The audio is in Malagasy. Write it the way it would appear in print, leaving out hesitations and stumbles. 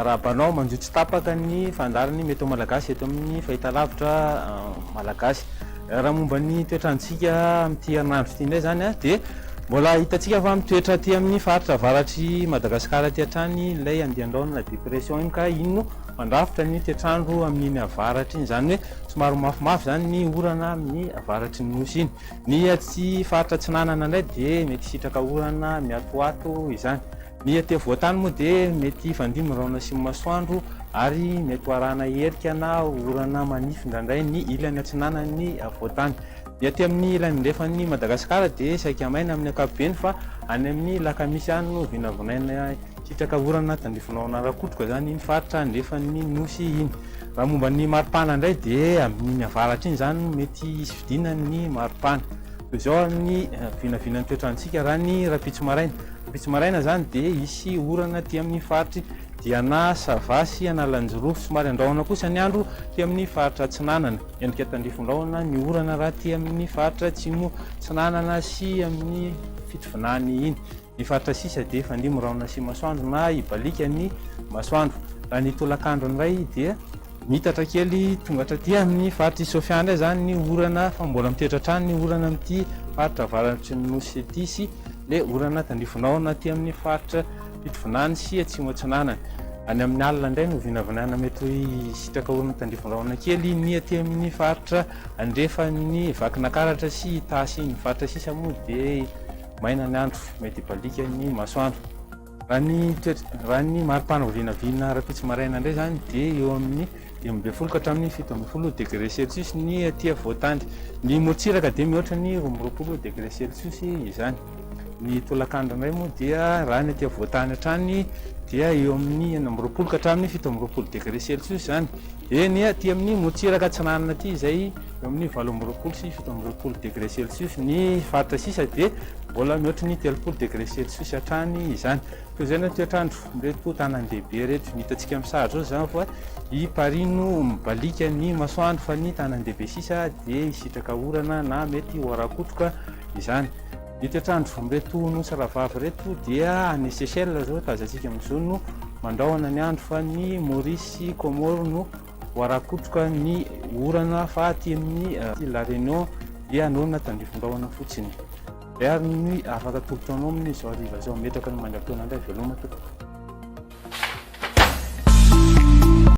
Miarahaba anao manjo tsy tapaka ny fandaharan'ny Météo Malagasy eto amin'ny fahitalavitra malagasy. Raha momba ny toetrantsika amin'ity herinandro ity indray izany dia mbola hitantsika fa mitoetra aty amin'ny faritra avaratr'i Madagasikara aty hatrany ilay andian-drahona dépression iny ka iny no mandrafitra ny toetr'andro amin'iny avaratra iny. Izany hoe somary mafimafy izany ny orana amin'ny avaratry ny nosy iny. Ny aty faritra atsinanana indray dia mety hisitraka orana miatoato izany. Ny aty afovoan-tany moa dia mety hifandimby ny rahona sy ny masoandro ary mety ho arahana erika na orana manify indraindray ny ilany atsinanan'ny afovoan-tany. Ny aty amin'ny ilany andrefan'i Madagasikara dia saika maina amin'ny ankapobeny fa any amin'ny Lakamisy any no vinavinaina hisitraka orana tandrifinao Rakotroka izany iny faritra andrefan'ny Nosy iny. Raha momba ny maripana indray dia amin'iny avaratra iny izany no mety hisy fidinan'ny maripana. Toy izao ary ny vinavinan'ny toetr'androntsika raha ny rahampitso maraina. Rahampitso maraina izany dia hisy orana aty amin'ny faritry Diana, Sava sy Analanjirofo. Somary andrahona kosa ny andro aty amin'ny faritra Atsinanana. Endrika tandrifin-drahona ny orana raha aty amin'ny faritra Atsimo Atsinanana sy amin'ny Fitovinany iny. Ny faritra sisa dia hifandimby rahona sy masoandro na hibaliaka ny masoandro. Raha ny tolakandro indray dia miitatra kely tonga hatraty amin'ny faritr'i Sofia indray izany ny orana fa mbola mitoetra hatrany ny orana amin'ity faritra avaratry ny Nosy ity sy ilay orana tandrifindrahona aty amin'ny faritra Fitovinany sy Atsimo Atsinanana. Any amin'ny alina indray no vinavinaina mety ho hisitraka orana tandrifindrahona kely ny aty amin'ny faritra andrefan'ny Vakinakaratra sy Itasy iny. Ny faritra sisa moa dia Maina ny andro, mety hibaliaka ny masoandro. Raha ny toetra, raha ny maripana vinavina rahampitso maraina indray izany dia eo amin'ny 15 ka hatramin'ny 17 degré celsius ny aty afovoan-tany. Ny morontsiraka dia mihoatra ny 22 degré celsius izany. Ny tolakandro indray moa dia raha ny aty afovoan-tany hatrany dia eo amin'ny 26 ka hatramin'ny 27 degré celsius izany. Dia ny aty amin'ny morontsiraka atsinanana aty izay eo amin'ny 28 sy 27 degré celsius, ny faritra sisa dia mbola mihoatry ny 30 degré celsius hatrany izany. Toy izay ny toetr'andro amin'ireto tanan-dehibe ireto. Ny hitantsika amin'ny sary izao izany fa i Paris no mibaliaka ny masoandro fa ny tanan-dehibe sisa dia hisitraka orana na mety ho ara-kotroka izany. Ny toetr'andro amin'ireto nosy rahavavy ireto dia any Seychelles izao tazantsika amin'izao no mandrahona ny andro fa ny Maurice sy Comores no ho ara-kotroka ny orana fa aty amin'ny La Réunion dia hanorina tandrifin-drahona fotsiny. Izay ary ny afaka atolotra anao amin'izao hariva izao. Metraka ny mandra-potoana indray. Veloma tompoko.